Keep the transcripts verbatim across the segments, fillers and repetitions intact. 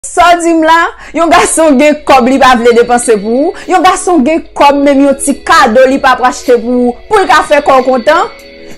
Sa w di m la, yon gason gen kòb li pa vle depanse pou ou, yon gason gen kòb menm yon ti kado li p ap achte pou ou, pou l ka fè kò w kontan.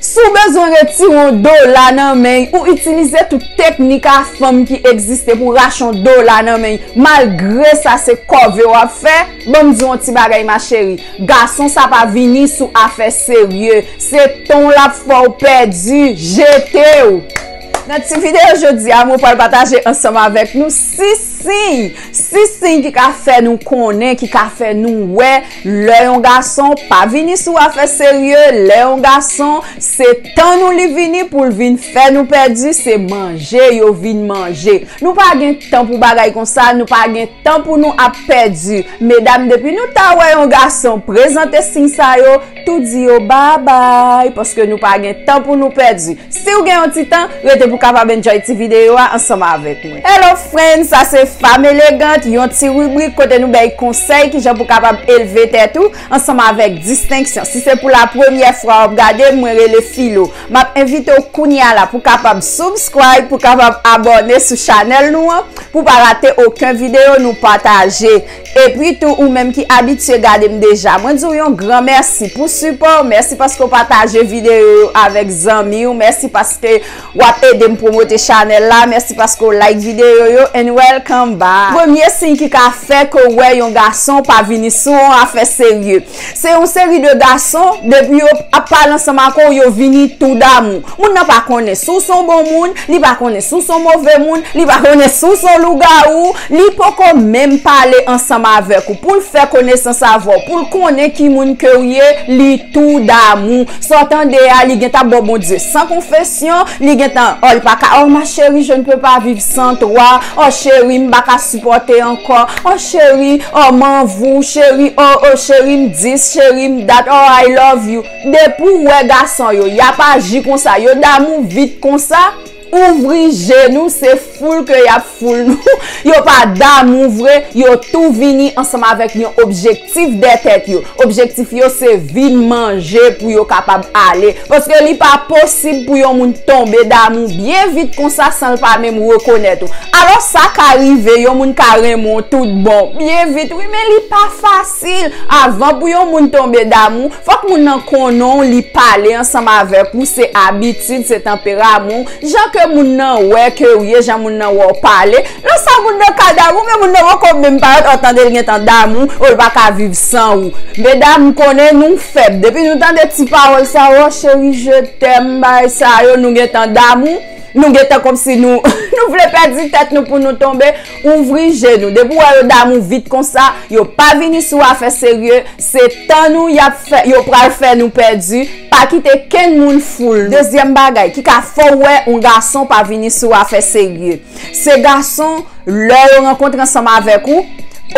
Si w bezwen retire yon dola nan men y, ou itilize tout teknik a fanm ki egziste pou rache yon dola nan men y, malgre sa se kòve w ap fè, ban m di w yon ti bagay ma chérie, gason sa pa vini sou afè serye, se tan w l ap fè w pèdi, jete w. Nan ti videyo jodi a, mwen pral pataje ansanm avèk nou sis siy, sis siy ki ka fè nou konnen, ki ka fè nou wè lè yon gason pa vini sou afè serye, lè yon gason se tann ou li vini pou l vin fè nou pèdi, se manje yo vin manje. Nou pa gen tan pou bagay konsa, nou pa gen tan pou nou ap pèdi. Medam, depi nou ta wè yon gason prezante siy sa yo, tou di yo babay, paske nou pa gen tan pou nou pèdi. Si w gen yon ti tan, rete pou kapab enjoy ti videyo a ansanm avèk mwen. Hello friends, sa se Femme Élégante, yon ti ribrik kote nou bay konsèy kijan pou kapab elve tèt ou ansanm avèk distenksyon. Si se pou la premyè fwa w ap gade m, mwen rele Filo. M ap envite w kounye a la pou kapab subscribe, pou kapab abòne sou chanèl nou an, pou pa rate okenn videyo nou pataje. Epi tou, ou menm ki abitye gade m deja, mwen di w yon gran mèsi pou sipò w. Mèsi paske w pataje videyo yo avèk zanmi w. Mèsi paske w ap ede m pwomote chanèl la. Mèsi paske w like videyo yo. And welcome back. Premye siy ki ka fè ke w wè yon gason pa vini sou yon afè serye. Se yon seri de gason, depi yo ap pale ansanm ak ou, yo vini tou damou. Moun nan pa konnen si w se yon bon moun, li pa konnen si w se yon move moun, li pa konnen si w se yon lougawou, li poko menm pale ansanm avèk ou pou l fè konesans avè w, pou l konnen ki moun ke w ye, li tou damou. Sa w tande a, li gentan ba w Bondye san konfesyon, li gentan, oh, li pa ka, oh, ma chérie, je ne peux pas vivre sans toi, oh, chérie, m pa ka sipòte ankò, oh, chérie, oh, m anvi w, chérie, oh, oh, chérie, m dis, chérie, m dat, oh, I love you. Depi w wè gason yo, y ap aji konsa, yo damou vit konsa, ouvri je nou, se foul ke y ap foul nou. Yo pa damou vre, yo tou vini ansanm avèk yon objektif dè tèt yo. Objektif yo se vin manje pou yo kapab ale. Paske li pa posib pou yon moun tonbe damou byen vit konsa san l pa menm rekonèt ou. Alò, sa ka rive, yon moun ka renmen w tout bon, byen vit, wi, men li pa fasil. Avan pou yon moun tonbe damou, fòk moun nan konnen w, li pale ansanm avèk ou, se abitid, se tanperaman w, jan ke moun nan wè ke w ye, jan moun nan wè w pale. Lè sa moun nan ka damou, men moun nan poko menm parèt, ou tande l gentan damou, ou l pa ka viv san ou. Medam, m konnen nou fèb. Depi nou tande ti pawòl sa yo, chérie, je t'aime, bagay sa yo, nou gentan damou. Nou gentan kòmsi nou, nou vle pèdi tèt nou pou nou tonbe. Ouvri je nou. Depi w wè yo damou vit konsa, yo pa vini sou afè serye, se tan nou y ap fè, yo pral fè nou pèdi. Pa kite kenn moun foul nou. Dezyèm bagay ki ka fè w wè yon gason pa vini sou afè serye, se gason, lè yo rankontre ansanm avèk ou,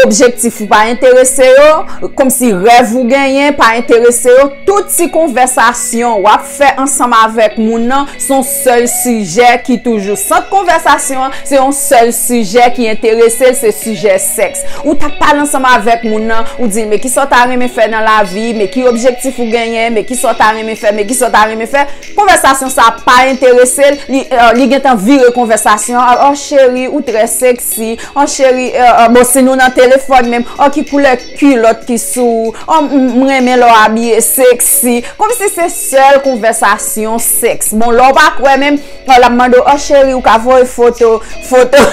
objektif ou pa enterese yo, kòmsi rèv ou genyen pa enterese yo, tout ti konvèsasyon w ap fè ansanm avèk moun nan, se yon sèl sijè ki toujou sant konvèsasyon an, se yon sèl sijè ki enterese l, se sijè sèks. Ou t ap pale ansanm avèk moun nan, ou di l, men kisa w ta renmen fè nan lavi, men ki objektif ou genyen, men kisa w ta renmen fè, men kisa w ta renmen fè. Konvèsasyon sa pa enterese l, li, eh, li gentan vire konvèsasyon an, oh cheri, ou trè seksi, oh cheri, eh, eh, bon, si nou nan telefòn menm, oh ki koulè kilòt ki sou ou, oh m, m renmen lè w abiye seksi, kòmsi se sèl konvèsasyon sèks. Bon, lè w pa kwè menm, oh, l ap mande w, oh cheri, ou ka voye foto, foto,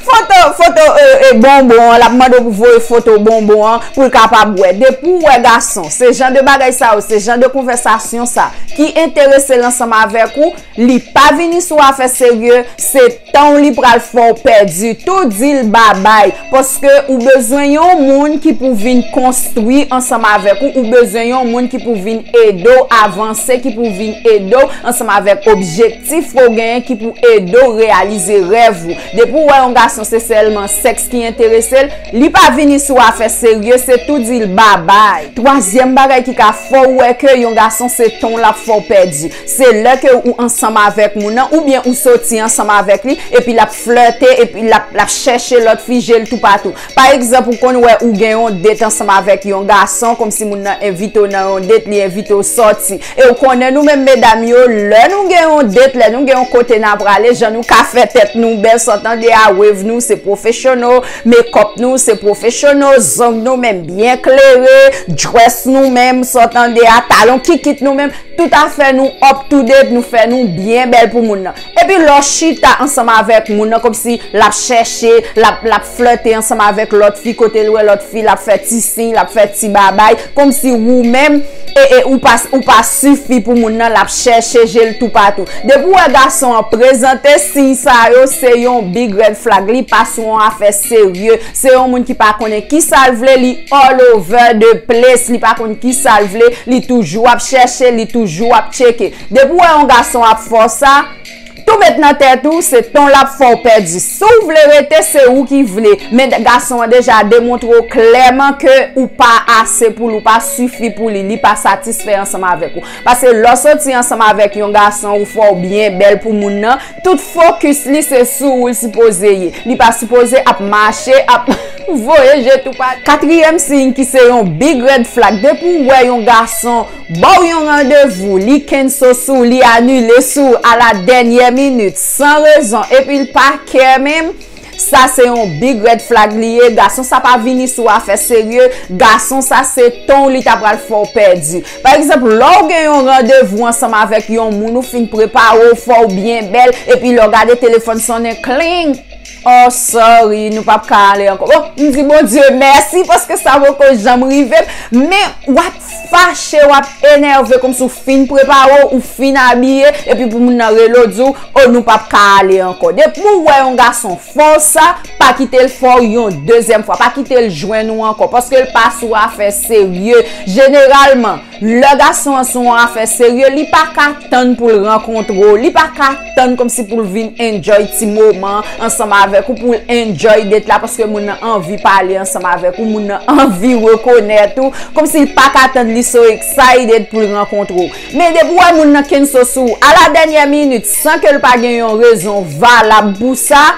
foto, foto, eh, eh, bonbon an, l ap mande w pou voye foto bonbon an, pou l kapab wè. Depi w wè gason, se jan de bagay sa yo, se jan de konvèsasyon sa ki enterese l ansanm avèk ou, li pa vini sou afè serye, se tan w li pral fè w pèdi. Tou di l babay, paske ou bezwen yon moun ki pou vin konstwi ansanm avèk ou, ou bezwen yon moun ki pou vin ede w avanse, ki pou vin ede w ansanm avèk objektif ke w genyen, ki pou ede w reyalize rèv ou. Depi w wè yon gason se sèlman sèks ki enterese l, li pa vini sou afè serye, se tou di l babay. Twazyèm bagay ki ka fè w wè ke yon gason se tan w l ap fè w pèdi, se lè ke ou ansanm avèk moun nan, oubyen ou soti ansanm avèk li, epi l ap flète, epi l ap, l ap chèche lòt fi, je l toupatou. Pa egzanp, ou konn wè ou gen yon date ansanm avèk yon gason, kòmsi moun nan envite w nan yon date, li envite w sòti. E w konnen nou menm medam yo, lè nou gen yon date, lè nou gen yon kote n a prale, jan nou ka fè tèt nou bèl, sa w tande a, Wave nou se professional, makeup nou se professional, zong nou menm byen klere, dress nou menm, sa w tande a, talon kikit nou menm, tout afè nou up to date, nou fè nou byen bèl pou moun nan. Epi lè w chita ansanm avèk moun nan, kòmsi l ap chèche, l ap, l ap flète ansanm avèk lòt fi, kote l wè lòt fi, l ap fè ti siy, l ap fè ti babay, kòmsi ou menm, e, e, ou pa, ou pa sifi pou moun nan, l ap chèche je l toupatou. Depi w wè gason an prezante siy sa yo, se yon big red flag. Li pa sou yon afè serye. Se yon moun ki pa konnen kisa l vle, li all over the place. Li pa konn kisa l vle, li toujou ap chèche, li toujou ap tcheke. Depi w wè yon gason ap fè w sa, tou met nan tèt ou, se tan l ap fè w pèdi. Si w vle rete, se ou ki vle. Men gason an deja demontre w klèman ke ou pa ase pou li, ou pa sifi pou li, li pa satisfè ansanm avèk ou. Paske lè w soti ansanm avèk yon gason, ou fè w byen bèl pou moun nan, tout fokis li se sou ou l sipoze ye. Li pa sipoze ap mache, ap voye je toupatou. Katriyèm siy ki se yon big red flag, depi w wè yon gason ba w yon randevou, li kenso sou w, li anile sou w a la dènyè minit, san rezon, epi l pa kè menm, sa se yon big red flag li ye. Gason sa pa vini sou afè serye, gason sa se tan w li ta pral fè w pèdi. Pa egzanp, lè w gen yon randevou ansanm avèk yon moun, ou fin prepare w, fè w byen bèl, epi lè w gade telefòn sonnen, kling! Oh, sorry, nou p ap ka ale ankò. Bon, m di Bondye mèsi paske sa poko janm rive m, men w ap fache, w ap enève, kòmsi w fin prepare w, ou fin abiye, epi pou moun nan rele w di w, oh, nou p ap ka ale ankò. Depi w wè yon gason fè w sa, pa kite l fè w yon dezyèm fwa, pa kite l jwenn ou ankò, paske l pa sou afè serye. Jeneralman, lè gason an sou yon afè serye, li pa ka tann pou l rankontre w, li pa ka tann kòmsi pou l vin enjoy ti moman ansanm avèk ou, pou l enjoy date la, paske moun nan anvi pale ansanm avèk ou, moun nan anvi rekonèt ou, kòmsi l pa ka tann, li so excited pou l rankontre w. Men depi w wè moun nan kenso sou w a la dènyè minit, san ke l pa gen yon rezon valab pou sa,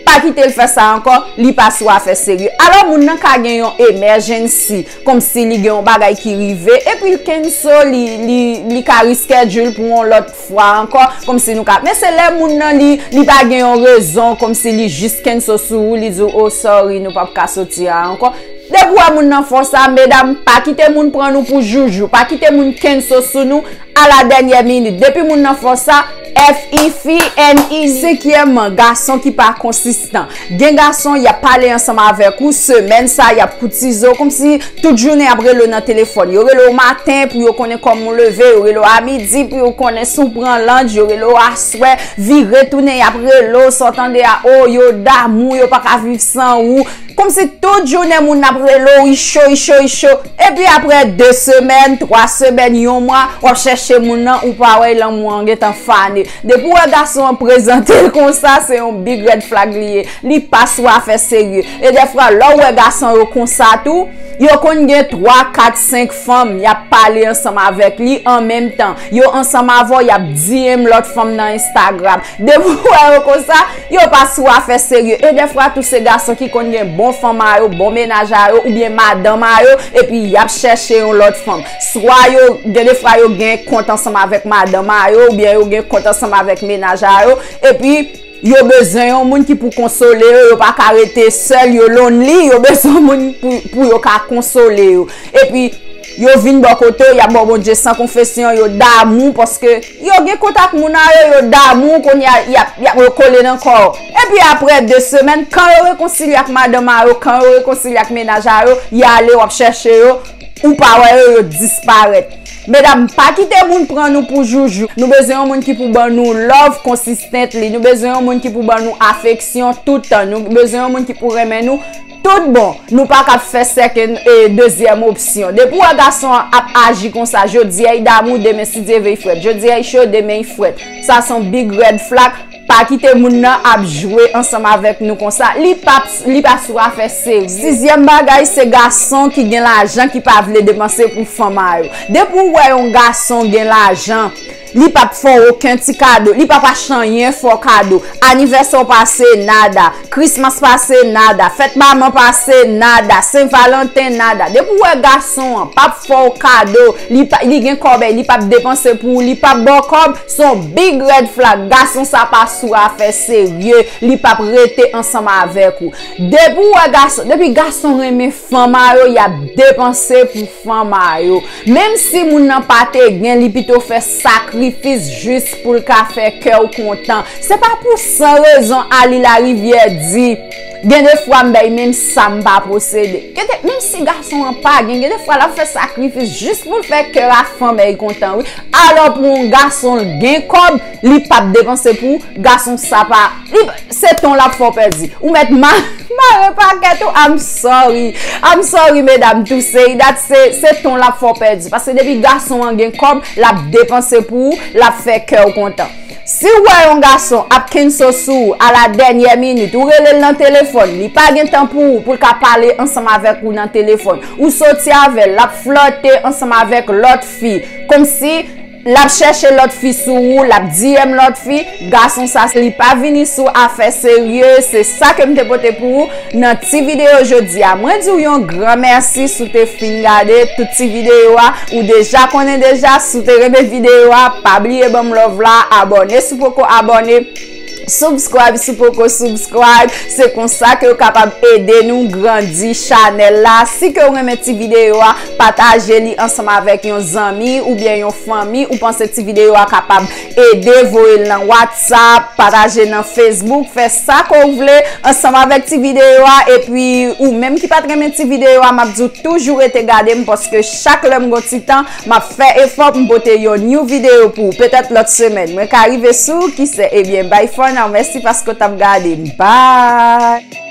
pa kite l fè sa ankò, li pa sou afè serye. Alò, moun nan ka gen yon emergency, kòmsi li gen yon bagay ki rive, epi l kenso, li, li, li ka reschedule pou yon lòt fwa ankò, kòmsi nou ka. Men se lè moun nan, li, li pa gen yon rezon, kòmsi li jis kenso sou ou, li di w, oh, sorry, nou p ap ka soti a ankò. Depi w wè moun nan fè w sa, medam, pa kite moun pran nou pou joujou, pa kite moun kenso sou nou a la dènyè minit. Depi moun nan fè w sa, F I F I N I. Senkyèmman, gason ki pa konsistan. Gen gason, y ap pale ansanm avèk ou, semèn sa, y ap koutize w, kòmsi tout jounen y ap rele w nan telefòn. Yo rele w maten pou yo konnen kòman w leve, yo rele w a midi pou yo konnen si w pran lunch, yo rele w aswè, vire tounen, y ap rele w, sa w tande a, oh, yo damou, yo pa ka viv san ou. Kòmsi tout jounen moun ap rele w, i cho, i cho, i cho. Epi apre de semèn, twa semèn, yon mwa, w ap chèche moun nan, ou pa wè l, lanmou an gentan fane. Depi w wè gason an prezante l konsa, se yon big red flag li ye. Li pa sou afè serye. E dèfwa, lè w wè gason yo konsa tou, yo konn gen twa, kat, senk fanm, y ap pale ansanm avèk li an menm tan. Yo ansanm avè w, y ap D M lòt fanm nan Instagram. Depi w wè yo konsa, yo pa sou afè serye. E dèfwa tou se gason ki konn gen bon fanm a yo, bon mennaj a yo, oubyen madanm a yo, epi y ap chèche yon lòt fanm. Swa yo, gen de fwa yo gen kont ansanm avèk madanm a yo, oubyen yo gen kont ansanm avèk mennaj a yo, epi yo bezwen yon moun ki pou konsole yo, yo pa ka rete sèl, yo lonely, yo bezwen yon moun pou, pou yo ka konsole yo. Epi, yo vin bò kote w, y ap ba w Bondye san konfesyon, yo damou, paske yo gen kont ak moun a yo, yo damou, kounye a, y ap, y ap, yo kole nan kò w. Epi apre de semèn, kan yo rekonsilye ak madanm a yo, kan yo rekonsilye ak mennaj a yo, y ale, w ap chèche yo, ou pa wè yo, yo disparèt. Medam, pa kite moun pran nou pou joujou. Nou bezwen yon moun ki pou ban nou love consistently. Nou bezwen yon moun ki pou ban nou afeksyon tout tan. Nou bezwen yon moun ki pou renmen nou tout bon. Nou pa ka ap fè second, e, dezyèm opsyon. Depi w wè gason an ap aji konsa, jodi a y damou, demen si Dye vle y frèt. Jodi a y cho, demen y frèt. Sa se yon big red flag. Pa kite moun nan ap jwe ansanm avèk nou konsa. Li pa, li pa sou afè serye. Sizyèm bagay, se gason ki gen lajan ki pa vle depanse pou fanm a yo. Depi w wè yon gason gen lajan, Li p ap fè w okenn ti kado. Li p ap achte anyen fè w kado. Anivèsè w pase, nada. Krismas pase, nada. Fèt manman pase, nada. Sen Valanten, nada. Depi w wè gason an p ap fè w kado, li pa, li gen kòbèy, li p ap depanse pou ou, li p ap ba w kòb, se yon big red flag. Gason sa pa sou afè serye. Li p ap rete ansanm avèk ou. Depi w wè gason, depi gason renmen fanm a yo, y ap depanse pou fanm a yo. Menm si moun nan pa te gen, li pito fè sakrifis jis pou l ka fè kè w kontan. Se pa pou san rezon, Ali Larivière di, gen de fwa m bay menm sa m pa posede. Gen de, menm si gason an pa gen, gen de fwa l ap fè sakrifis jis pou l fè kè a fanm èy kontan, wi. Alò pou yon gason l gen kòb, li p ap depanse pou gason sa pa, li, se ton l ap fè w pèdi. Ou mèt ma-, mare pakèt ou, I'm sorry. I'm sorry, medam, to say that, se, se ton l ap fè w pèdi. Paske depi gason an gen kòb, l ap depanse pou ou, l ap fè kè w kontan. Si w wè yon gason ap kenso sou ou a la dènyè minit, ou rele l nan telefòn, li pa gen tan pou ou, pou l ka pale ansanm avèk ou nan telefòn, ou soti avè l, l ap flòte ansanm avèk lòt fi, kòmsi l ap chèche lòt fi sou ou, l ap D M lòt fi, gason sa, li pa vini sou afè serye, se sa ke m te pote pou ou nan ti videyo jodi a. Mwen di w yon gran mèsi si w te fin gade tout ti videyo a, ou deja konnen deja, si w te renmen videyo a, pa bliye ban m love la, abòne si w poko abòne. Subscribe si w poko subscribe, se konsa ke w kapab ede nou grandi chanèl la. Si ke w renmen ti videyo a, pataje li ansanm avèk yon zanmi oubyen yon fanmi ou panse ti videyo a kapab ede, voye l nan WhatsApp, pataje nan Facebook, fè sa ke w vle ansanm avèk ti videyo a. Epi ou menm ki pa t renmen ti videyo a, m ap di w toujou rete gade m, paske chak lè m gon ti tan, m ap fè efò pou m pote yon new videyo pou ou, petèt lòt semèn. Mwen ka rive sou ou, kisè. Ebyen, bye for now. Mèsi paske w t ap gade m. Bye!